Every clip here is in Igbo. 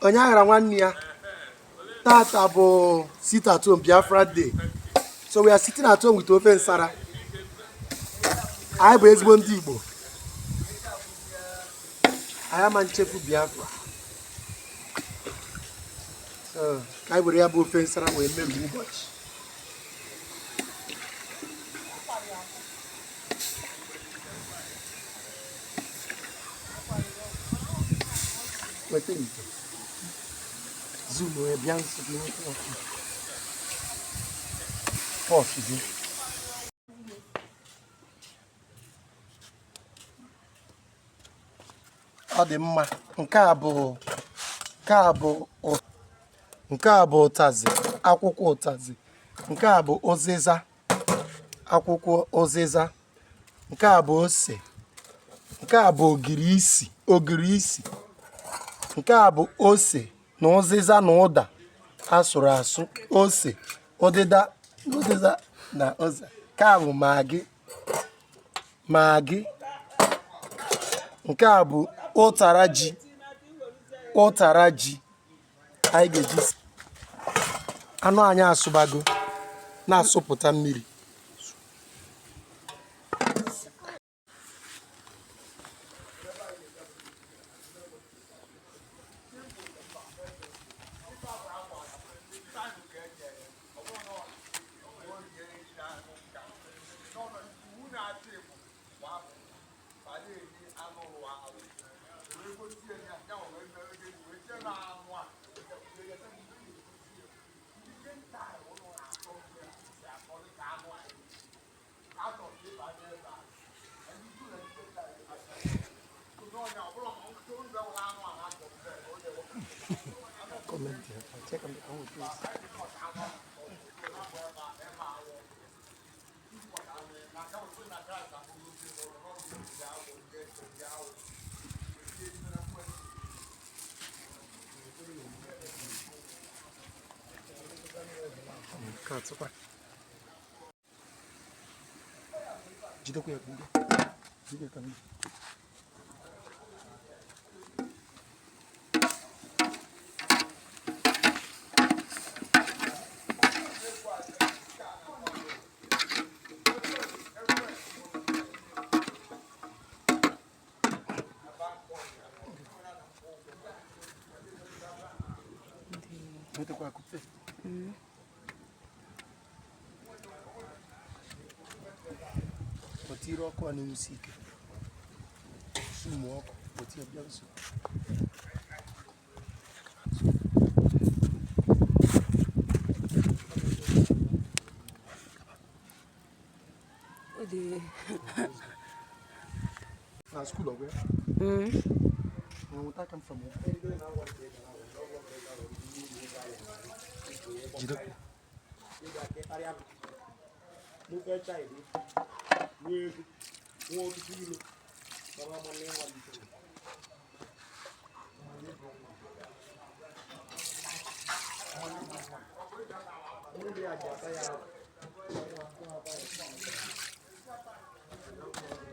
Onye aghara nwanne ya. Tata bụ sit at home Biafra Day. So we are sitting at home with ofe nsara. Anyị bụ ezigbo ndị Igbo. Anyị ama nchefu Biafra. So, ka anyị were ya bụ ofe nsara wee merie ụbọchị. Weta ite. Zoom wee bịa nso gị nweta ọkụ. Pọs gị. Ọ dị mma. Nke a bụ nke a bụ nke a bụ ụtazị, akwụkwọ ụtazị. Nke a bụ ụzịza, akwụkwọ ụzịza. Nke a bụ ose. Nke a bụ ogiri isi, ogiri isi. Nke a bụ ose na ụzịza na ụda asụrụ asụ. Ose, ụdịda, ụdịda na ụza. Nke a bụ Maggi, Maggi. Nke a bụ ụtara ji, ụtara ji. Anyị ga-eji anụ anyị asụbago na-asụpụta mmiri. Comment here. Check on the please. Nke a tụkwa. Jidekwa ya ka ndị. Jide ka ndị. Nwetakwa akụpe. Pụta ire ọkụ a na-enwusi ike. Sumu ọkụ, pụta ya bịa nso. Ọ dị Na school ọgwụ ya? Nweta aka m from here. Jidekwa.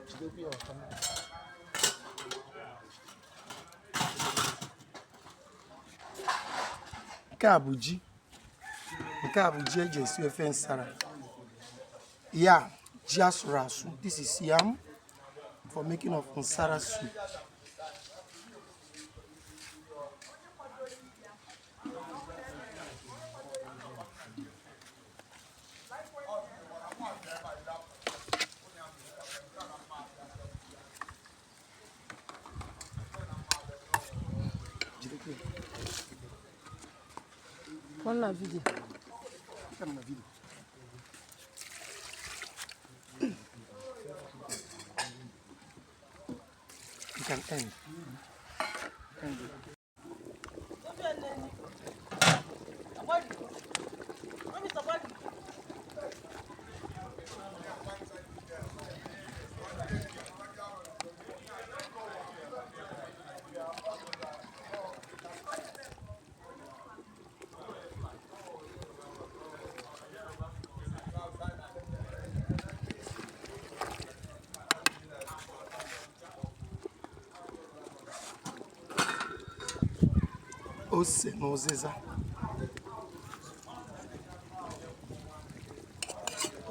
Jidekwa ya ọfụma. Nke a bụ ji. Nke a bụ ji eji esi ofe nsara. Yam, ji asụrụ asụ. This is yam for making of nsara soup. Jidekwa ya. Phone na video. Nke a na video. You can end. End it. Ose na ụzịza.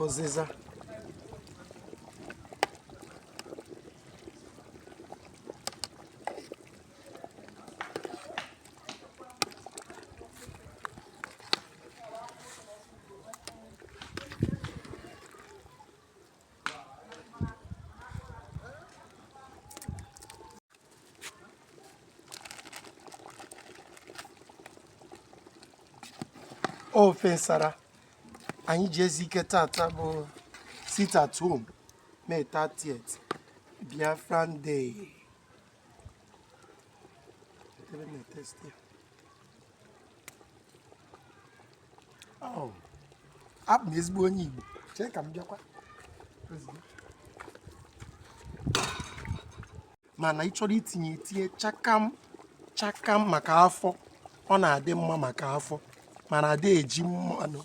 Ụzịza. Ofe nsara anyị ji ezu ike tata bụ sit at home, May 30th, Biafran Day. Ebe m na-etest ya. Oh, abụ m ezigbo onye Igbo. Chee ka m bịakwa. Mana ị chọrọ itinye, itinye chakam chakam maka afọ. Ọ na-adị mma maka afọ, mana ada eji mmanụ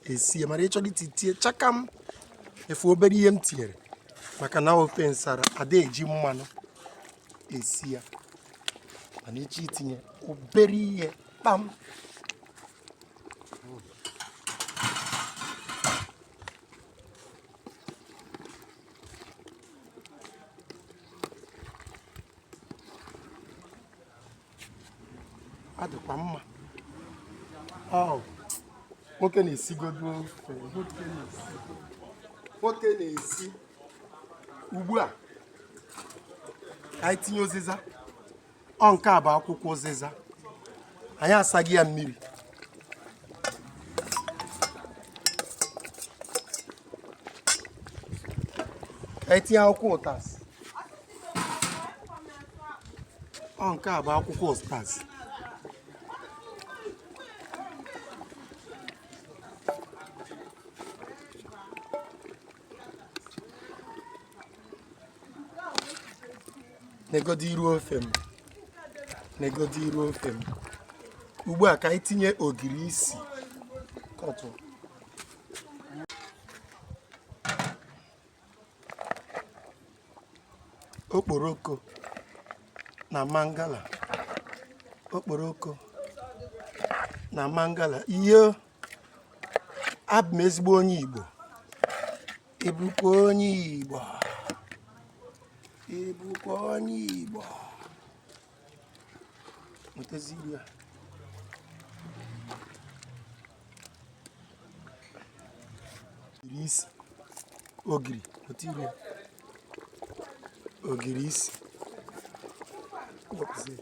esi ya. Mana ị chọrọ itinye chakam, efu obere ihe m tinyere, maka na ofe nsara ada eji mmanụ esi ya. Mana ị chọọ itinye obere ihe kpam. Adịkwa mma. Ọ nwoke na-esigodu ofe, nwoke na-esi, nwoke na-esi. Ugbu a ka anyị tinye ụzịza. Ọ nke a bụ akwụkwọ ụzịza. Anyị asaghị ya mmiri. Ka anyị tinye akwụkwọ ụtazị. Ọ nke a bụ akwụkwọ ụtazị. Negodi iru ofe m, negodi iru ofe m. Ugbu a ka anyị tinye ogiri isi kọtụ. Okporoko na mangala, okporoko na mangala. Iyo, abụ m ezigbo onye Igbo. Ị bụkwa onye Igbo? Ị bụkwa onye Igbo? Nwetazi iru ya. Ogiri isi, ogiri, nweta iru ya. Ogiri isi. Wepụzie.